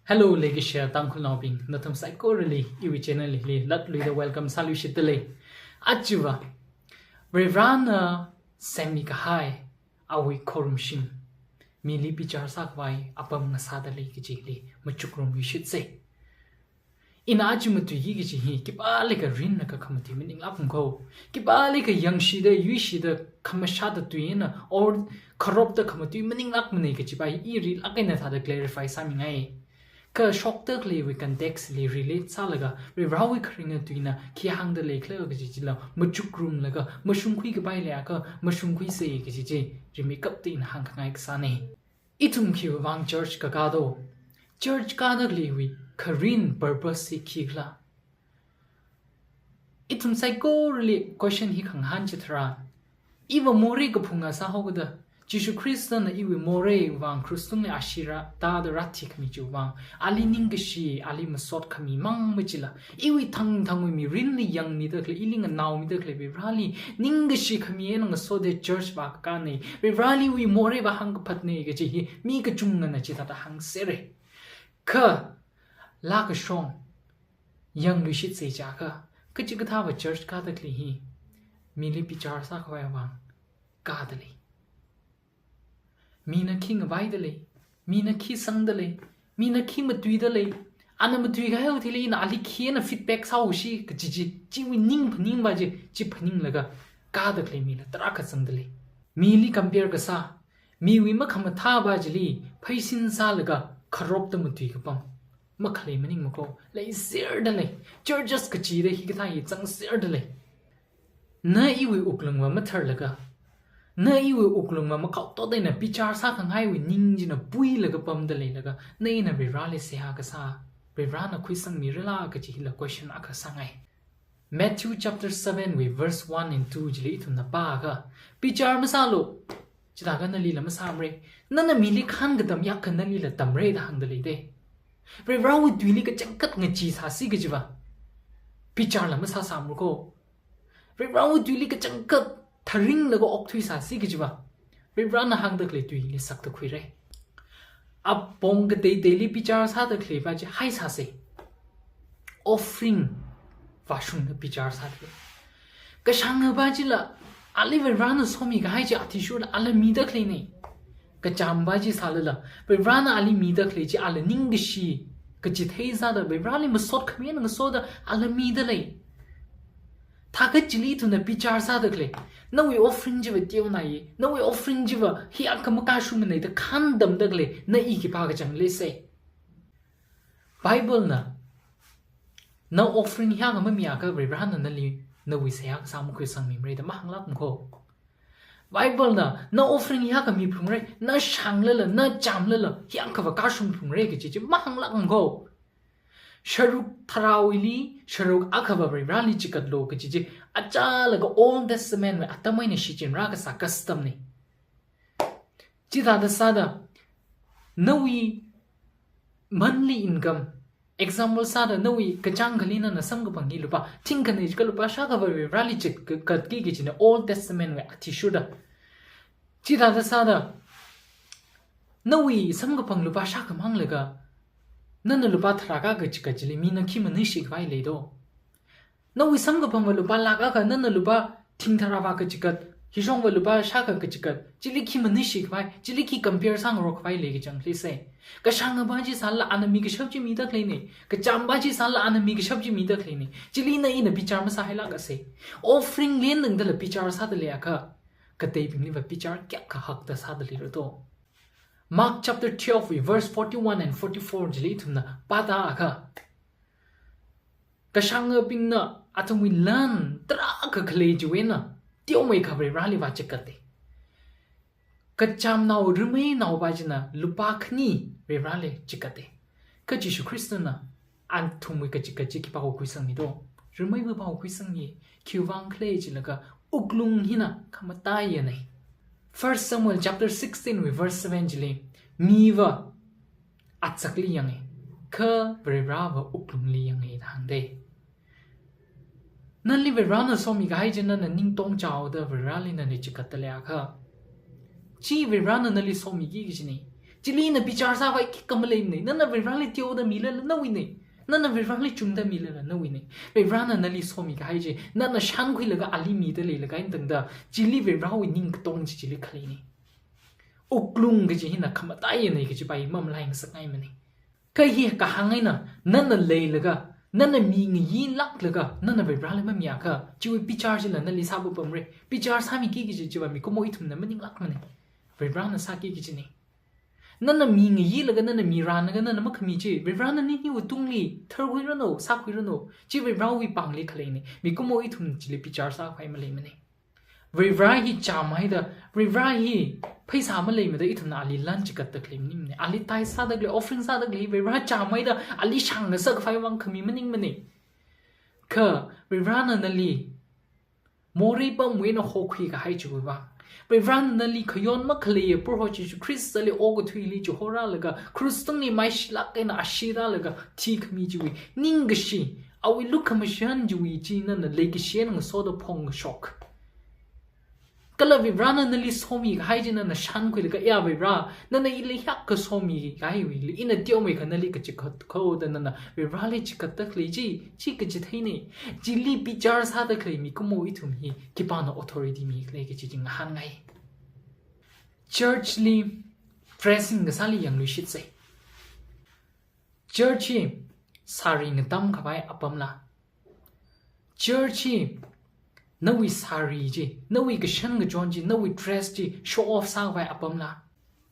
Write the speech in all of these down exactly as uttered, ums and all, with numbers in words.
Hello, leikashiya Tangkhulnaobing, nathum saikorali iwui channel hili latluida welcome sāluishitdalei. Ajava, Varivarana semmi kahai awui khorumshim, mili bichar sākhavai apam ngasādalei kajili machukrumluishitsei. Ina aja matuiki kaji hi khipālikha rinlaga khamatui maninglākmana ko. Khipālikha yangshida, yuishida, khamashāda tuina, or kharopda khamatui maninglākmana kajipa hi i rilāk eina thāda clarify sāmingai. Kha shokda khaleiwui context li relate sālaga, Varivarawui kharinga tuina khi hāngda leikhala kaji chila machukrumlaga, mashungkhui kapai leiakha mashungkhuisei kaji chi rimeikapta ina hāngkhangai kasāna. Ithum khiwuivang church kakā do? Church kāda khaleiwui kharin purpose hi khikhala? Ithum saikorali question hi khangahān chitharan, iva morei kaphunga sāhaokida, Jishu Khristana iwui moreiwui vang krus tungli ashee rātāda rāthikhami chiwuivang, ali ningkashi, ali masot khami mang machila, iwui thangthangwui mirinli yangmida khalei, ili nganaomida khalei Varivarali ningkashi khami eina ngasoda church vākakāna, Varivaraliwui moreiva hāngkaphatna kaji hi mi kachungana chithāda hāngsera. Kha, laa kashong yangluishitsei chiakha, kachikathāva church kāda khalei hi mili bichar sākhavai vang kādalei. Mina khi ngavaidalei, mina khi sangdalei, mina khi matuidalei, ana matuikahaiwui thili ina ali khi eina feedback sāhaoshi kaji chi, chiwui ning phaningva chi, chi phaninglaga kāda khalei mila tarākha zangdalei. Mili compare kasā, miwui makhamathāva chili pheisin sālaga kharopda matui kapam makhalei maningmana ko, leiserdalei. Churches kachida hikathā hi zangserdalei. Na iwui wuklungva matharlaga, na iwui wuklungva makhaotot eina bichar sākhangaiwui ning china puilaga pamda leilaga, na ina Varivarali seihā kasā, Varivarana khuisangmirala kaji hila question akha sāngai. Matthew chapter seven wui verse one and two chili ithumna pāakha, bichar masālu, chithākha nalila masāmara, nana mili khānkha tamyākha nalila tamra da hāngda leida. Varivarawui tuili kachangkhat ngachee sāsi kajiva bicharla masāsāmara ko. Varivarawui tuili kachangkhat tharinglaga okthui sāsi kajiva Varivarana hāngda khalei tuili sakta khuira. Apong kateiteili bichar sāda khaleiva chi haisāsa. Offering vāshungda bichar sāda khalei. Kashāngava chila, ali Varivarana somi kahai chi athishurda ala mida khaleina. Kachāmva chi sālala, Varivarana ali mida khalei chi ala ningkashi kachithei sāda, Varivarali masot khami eina ngasoda ala midalei. Thākha chili ithumna bichar sāda khalei, nawui offering chiva teonai, nawui offering chiva hiyākha makashungmanei da khāntamda khalei, na i khipā kachang leisei. Bible na, na offering hiyākha mamiakha Varivarana nali, nawui seihā kasā makhuisangmimara da mahānglākmana ko. Bible na, na offering hiyākha miphalungra, na shānglala, na chāmlala, hiyākhava kashungphalungra kaji chi mahānglākmana ko. Sharuk tharāwuili sharuk akhava Varivarali chikatlu kaji chi achālaga Old Testament wui atam eina shichinrā kasā custom na. Chithāda sāda, nawui monthly income, example sāda, nawui kachāng akhali nana samkaphang hi lupā thingkhane jiakha lupā shākhava Varivarali chikatki kajina Old Testament wui athishurda. Chithāda sāda, nawui samkaphang lupā shākha manglaga, nana lupā tharākha kachikat chili mina khi manuishi khavai lei do? Nawui samkaphangva lupā lakh akha, nana lupā thingtharāva kachikat, hishongva lupā shākha kachikat, chili khi manuishi khavai, chili khi compare sāngarok khavai lei kachang leisei. Kashāngva chi sālala ana mikashap chi mida khaleina, kachāmva chi sālala ana mikashap chi mida khaleina, chili na ina bichar masāhailākasei. Offering lendangdala bichar sāda leiakha, kateibingliva bichar kayākha hakta sāda leira do? Mark chapter twelve wui verse forty-one and forty-four chili ithumna pāda akha, kashāngabingna athumwui lan tarākha khalei chiwui eina teomeikha Varivarali vāchikata. Kachāmnao rimeinaova china lupā khani Varivarali chikata. Kha Jishu Khristana athumwui kachikat chi khipākha khuisangmi do? Rimeiwui pākha khuisangmi. Khiwuivang khala jilaga wuklung hina khamataiyana. First Samuel chapter sixteen wui verse seven chili, miva atsakli yanga, kha Varivarava wuklungli yanga da hāngda. Nali Varivarana somikahai chi nana ningtong chaoda Varivarali nana chikatda leiakha, chi Varivarana nali somiki kajina. Chili na bichar sākhavai khikha maleimanei. Nana Varivarali teoda milala nawuinei. Nana Varivarali chungda milala nawuinei. Varivarana nali somikahai chi nana shankhuilaga ali mida leilakha eina tangda, chili Varivarawui ningkatong chi chili khaleinei. Wuklung kaji hina khamataiyanei kajipa hi mamalai ngasakngaimanei. Kha hi kahāng eina, nana leilaga, nana mi ngayilāklaga, nana Varivarali mamiakha, chiwui bichar chila nali sāpapamrei. Bichar sāmiki kaji chiva mikumo ithumna maninglākmanei. Varivarana sāki kajinei. Nana mi ngayilaga, nana mi rānlaga, nana makhami chi Varivarana nini hiwui tungli tharkhuiranu, sākhuiranu. Chi Varivarawui pāngli khaleinei. Mikumo ithum chili bichar sākhavai maleimanei. Varivara hi chāmhaida, Varivara hi pheisā maleimada ithumna ali lan chigatda khalei maningmanei. Ali tithe sāda khalei, offering sāda khalei, Varivara chāmhaida ali shāng ngasakhavai vang khami maningmanei. Kha Varivarana nali morei pamwui eina hokhuikahai chiwui vang, Varivarana nali khayon makhaleiya Proho Jesu Khristali okathuili chihorālaga, krus tungli maishilāk eina ashee tālaga thikhami chiwui ningkashi, awui lukhamashan chiwui chi nana leikashi eina ngasoda phongkashok. Kala Varivarana nali somikahai chi nana shankhuilaga, ya Varivara, nana ili hiyākha somikahaiwuili ina teomeikha nali kachikatko da nana Varivarali chigatda khalei chi, chi kachitheinei. Chili bichar sāda khalei mikumo ithum hi khipāna authority mikhala kaji chi ngahānngai. Church li dressing kasāli yangluishitsei. Church hi sari ngatamkhavai apamla? Church hi nawui sari chi, nawui kashan kachon chi, nawui dress chi show off sākhavai apamla?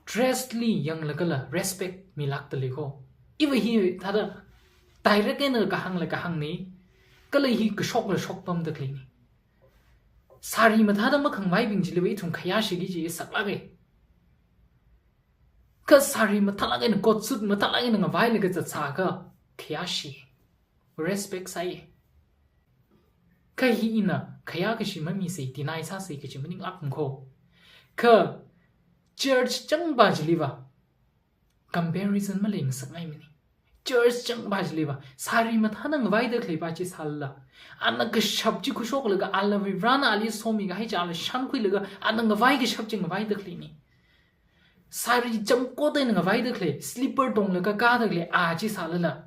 Dress li yanglagala respect milākda leiko. Iva hi thāda direct eina kahāngla kahāngnei. Kala hi kashokla shokpamda khaleinei. Sari mathāda makhangavaibing chiliva ithum khayāshiki kaji saklākei. Kha sari mathālāk eina, coat suit mathālāk eina ngavailaga zatsākha khayāshi, respect sāi. Kha hi ina khayākashi mamisei, deny sāsei kaji maninglākmako. Kha church changpa chiliva comparison malei ngasakngaimanei. Church changpa chiliva sari mathāna ngavaida khaleipa chi sālala, ana kashap chi khuishoklaga, ala Varivarana ali somikahai chi ala shankhuilaga, ana ngavai kashap chi ngavaida khaleinei. Sari chamkot eina ngavaida khalei, slipper tonglaga kāda khalei a chi sālala,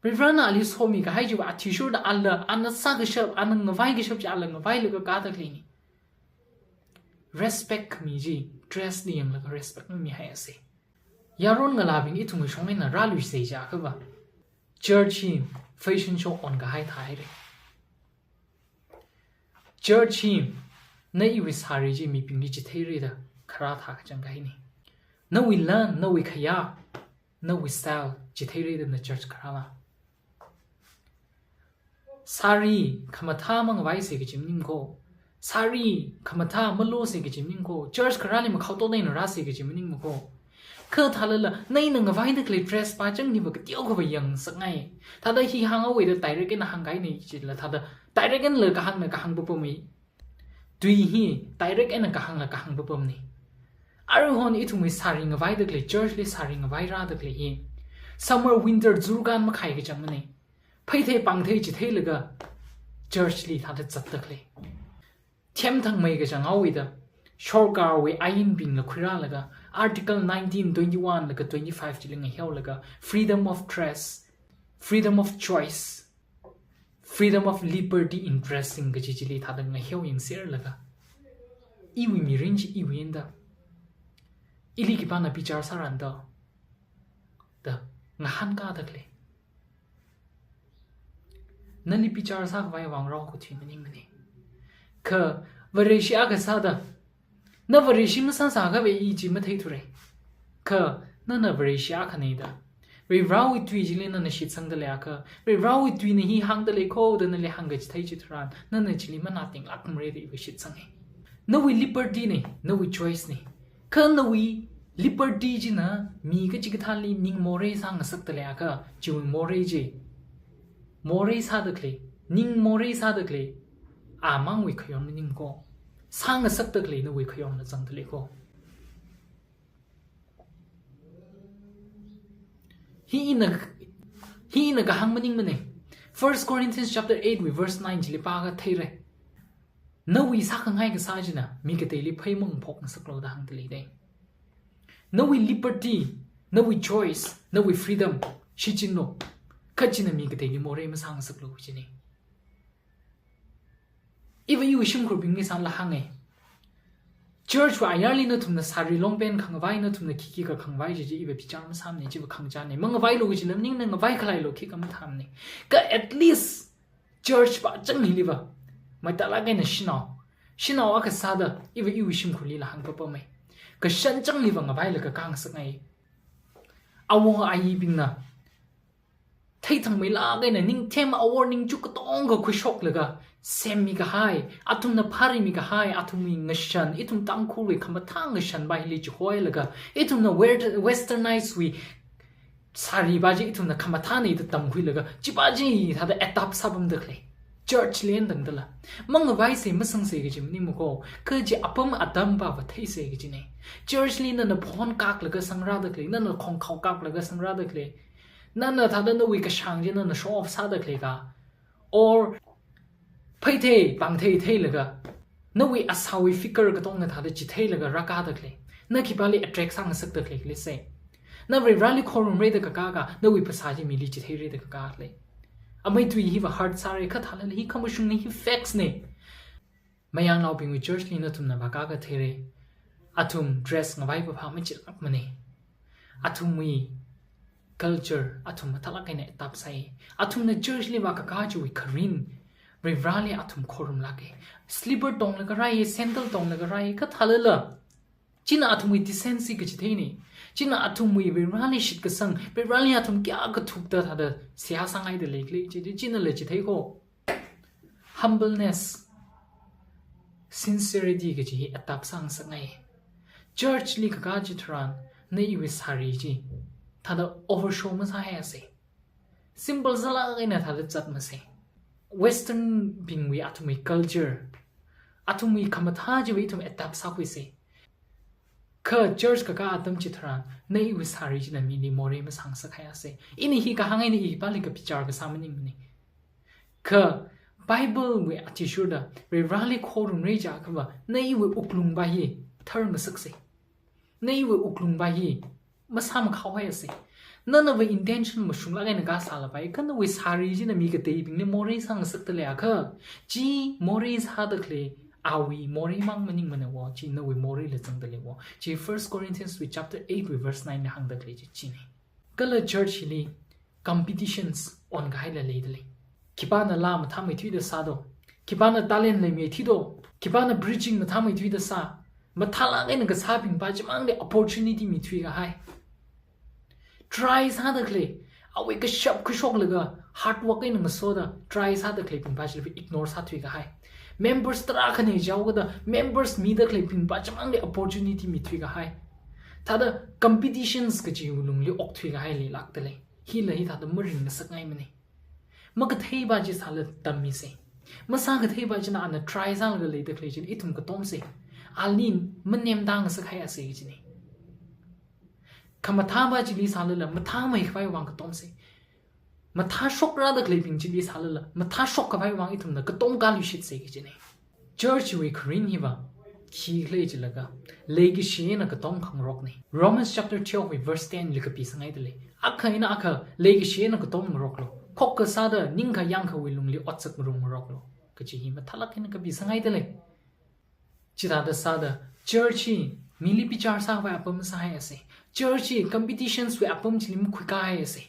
Varivarana ali somikahai chiva athishurda ala, ana sākashap, ana ngavai kashap chi ala ngavailaga kāda khaleinei. Respect khami chi dress li yanglaga respect mamihaiasei. Yaron ngalābing ithum kashong eina rāluisei jiakhava, church hi fashion show onkahai thāhairei. Church hi na iwui sari chi mibingli chitheirei da kharā thākachang kahainei. Nawui lan, nawui khayā, nawui style chitheirei da na church kharāla? Sari khamathā mangavaisei kaji maningmako. Sari khamathā malosei kaji maningmako. Church kharāli makhaoto eina rāsei kaji maningmako. Kha thālala, na ina ngavaida khalei dress pāchang hiva kateokhava yangsakngai. Thāda hi hānghaowei da direct eina hāngkahainei chila thāda direct einala kahāngna kahāng papamei. Tui hi direct eina kahāngla kahāng papamnei. Aruihon ithumwui sari ngavaida khalei, church li sari ngavairāda khalei hi summer, winter, zurkhan makhai kachangmanei. Pheithei pāngthei chitheilaga church li thāda zatda khalei. Themthangmei kachanghaowei da sorkarwui ainbingla khuirālaga, Article nineteen, twenty-one laga twenty-five chili ngahiaolaga, freedom of dress, freedom of choice, freedom of liberty in dressing kaji chili thāda ngahiao yangserlaga, iwui mirin chi iwui eina da, ili khipāna bichar sāran da, da ngahānkāda khalei. Nali bichar sākhavai vang rao kathui maningmanei. Kha Vareshi akha sāda, na Vareshi masāsākhava i chi matheithurei. Kha nana Vareshi akhanei da, Varivarawui tui chili nana shitsangda leiakha, Varivarawui tuina hi hāngda leiko da nali hāngkachithei chitharan, nana chili manātinglākmarei da iva shitsangei. Nawui liberty nei, nawui choice nei. Kha nawui liberty china mi kachikathāli ning morei sāngasakda leiakha, chiwui morei chi morei sāda khalei, ning morei sāda khalei amangwui khayon maningmako. Sāngasakda khalei nawui khayonla zangda leiko. Hi ina, hi ina kahāng maningmanei. First Corinthians chapter eight wui verse nine chili pākha theirei. Nawui sākhangai kasā china mi kateili phei mangaphok ngasaklo da hāngda leidei. Nawui liberty, nawui choice, nawui freedom shichinlu. Kha china mi kateili morei masāngasaklu kajina. Iva iwui shimkhurbingli sālala hānga. Church wui ayarli nathumna sari long pant khangavai, nathumna khikhi kakhangavai chi chi iva bichar masāmana, chiva khangachāna. Mangavailu kajila maningmana, ngavai khalailu khikha mathāmana. Kha at least church pāchang hiliva maitalāk eina shanao, shanao akha sāda iva iwui shimkhurlila hāngpapama. Kashan changliva ngavailaga kāngasakngai. Awo ayibingna theithangmeilāk eina ningthem awor ningchuk katonga khuishoklaga semmi kahai, athumna phārimi kahai, athumwui ngashan, ithum Tangkhulwui khamathā ngashanva hili chihoilaga, ithumna wer-, westernized wui sariva chi ithumna khamathāna da tamkhuilaga, chiva chi thāda adapt sāpamda khalei. Church li eina tangdala. Mangavaisa, masangsa kaji maningmana ko, kha chi apam atamva va theisa kajina. Church li nana phone kaklaga sangrāda khalei, nana khongkhao kaklaga sangrāda khalei, nana thāda nawui kashāng chi nana show off sāda khalei ka, or phaithei, pāngthei theilaga, nawui asāwui figure katonga thāda chitheilaga rākāda khalei, na khipāli attract sāngasakda khalei khala se. Na Varivarāli khorumra da kakā ka, nawui phasā chi mili chitheira da kakā khala. Amei tui hiva hurt sāra, kha thālala hi khamashungna, hi facts na. Mayangnaobingwui church li nathumna vākā katheira. Athum dress ngavai paphā machilākmana. Athumwui culture athum mathālāk eina adapt sāi. Athumna church li vākakā chiwui kharing, Varivarāli athum khorumlāka. Slipper tonglaga rāi, sandal tonglaga rāi, kha thālala china athumwui decency kachitheina. China athumwui Varivarāli shitkasang, Varivarāli athum kayākha thukda thāda seihā sāngaida leikhala chi, chi, chinala chithei ko. Humbleness, sincerity kaji hi adapt sāngasakngai. Church li kakā chitharan, na iwui sari chi thāda overshow masāhaisa. Simple sālāk eina thāda zat masa. Western bingwui athumwui culture, athumwui khamathā chiva ithum adapt sākhuisa. Kha church kakā atam chitharan, na iwui sari china mili morei masāngasak haisa. Ina hi kahāng eina i khipāli kapichar kasā maningmana. Kha Bible wui athishurda, Varivarāli khorumra jiakhava, na iwui wuklungva hi tharngasaksa. Na iwui wuklungva hi masāmakhao haisa. Nanava intention mashunglāk eina kasāla pai, kha nawui sari china mi kateibingli morei sāngasakda leiakha, chi morei sāda khalei, awui morei mang maningmana wo, chi nawui moreila zangda lei wo. Chi First Corinthians wui chapter eight wui verse nine li hāngda khalei chi china. Kala church hili competitions onkahaila leida lei. Khipāna laa mathāmeithuida sādo, khipāna talent leimeithuido, khipāna preaching mathāmeithuida sā, mathālāk eina kasābingva chimangli opportunity mithui kahai. Try sāda khalei, awui kashap khuishoklaga hard work eina ngasoda try sāda khaleibingva chili ignore sāthui kahai. Members tarākhana jihaokida members mida khaleibingva chimangli opportunity mithui kahai. Thāda competitions kajiwui lungli okthui kahai leilākda lei. Hila hithāda maringngasakngaimana. Makatheiva chi sālala tammisa. Masākatheiva china ana try sālaga leida khalei china ithum katomsa. Ali manemda ngasak haisa kajina. Khamathāva chili sālala mathāmeikhavai vang katomsa. Mathāshokrada khaleibing chili sālala mathāshokkhavai vang ithumna katom kaluishitsa kajina. Church wui kharing hiva khikhala jilaga, leikashi eina katom khangarokna. Romans chapter twelve wui verse ten li kapisanghaida lei. Akha eina akha leikashi eina katom ngaroklu. Khokkha sāda ningkha yangkhawui lungli otsak marum ngaroklu, kaji hi mathālāk eina kapisanghaida lei. Chithāda sāda church hi mili bichar sākhavai apam masāhaisa. Church hi competitions wui apam chili makhuikāhaisa.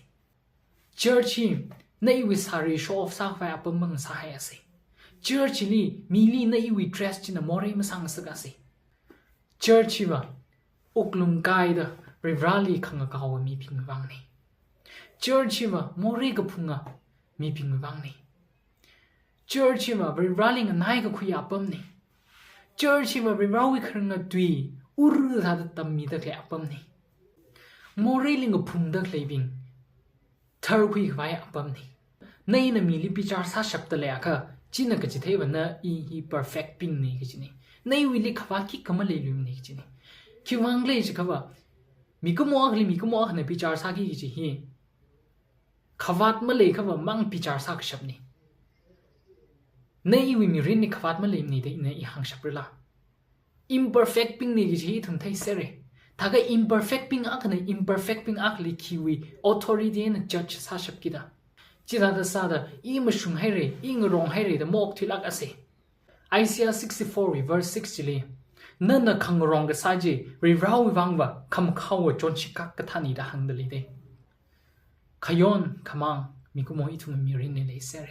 Church hi na iwui sari show off sākhavai apam mangasāhaisa. Church li mili na iwui dress china morei masāngasakasa. Church hiva wuklung kaida Varivarāli khangakaowa mibingwui vangna. Church hiva morei kaphunga mibingwui vangna. Church hiva Varivarāli nganai kakhuiya apamna. Church hiva Varivarāwui kharinga tui ur thāda tammida khalei apamna. Moreili ngaphungda khaleibing tharkhuikhavai apamna. Na ina mili bichar sāshapda leiakha, china kachitheiva na i hi perfect bingna kajina. Na iwuili khavāt khikha maleiluimana kajina. Khiwuivang khala jiakhava, mikumo akhali mikumo akhana bichar sāki kaji hi khavāt maleiakhava mang bichar sākashapna. Na iwui mirinli khavāt maleimana da ina i hāngshaprala? Imperfect bingna kaji hi ithum theiserra. Thākha imperfect bing akhana imperfect bing akhali khiwui authority eina judge sāshapki da. Chithāda sāda, i mashung haira, i ngarong haira da maokthuilāk ase. Isaiah sixty-four wui verse six chili, nana khangarong kasā chi, Varivarāwui vangva, khamakhaowa chonshikak kathāna da hāngda lei da. Khayon khamāng mikumo ithum mirinli leisera.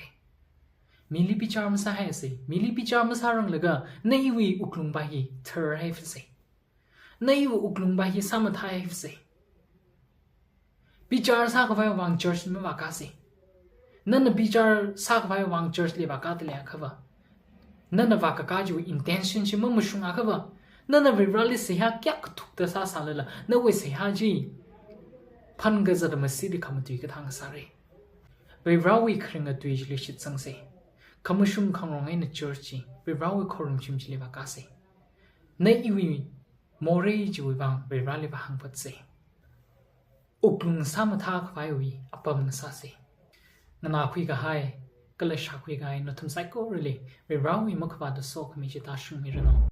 Mili bichar masāhaisa, mili bichar masāranglaga, na iwui wuklungva hi tharhaisa. Na iwui wuklungva hi sāmathāhaisa. Bichar sākhavai vang church mavākasa. Nana bichar sākhavai vang church li vākada leiakhava, nana vākakā chiwui intention chi mamashungakhava, nana Varivarāli seihā kayākha thukda sāsālala, nawui seihā chi phankazat masili khamatui kathāng sāra. Varivarāwui kharinga tui chili shitsangsa. Khamashung khangarong eina church chi, Varivarāwui khorumshim chili vākasa. Na iwui morei chiwui vang Varivarāli vāhāngphatsa. Wuklung sāmathākhavaiwui apam ngasāsa. Nganākhui kahai, kala shākhui kahai nathum saikorali, Varivarāwui makhavāta sokhami chi tāshungmiranu.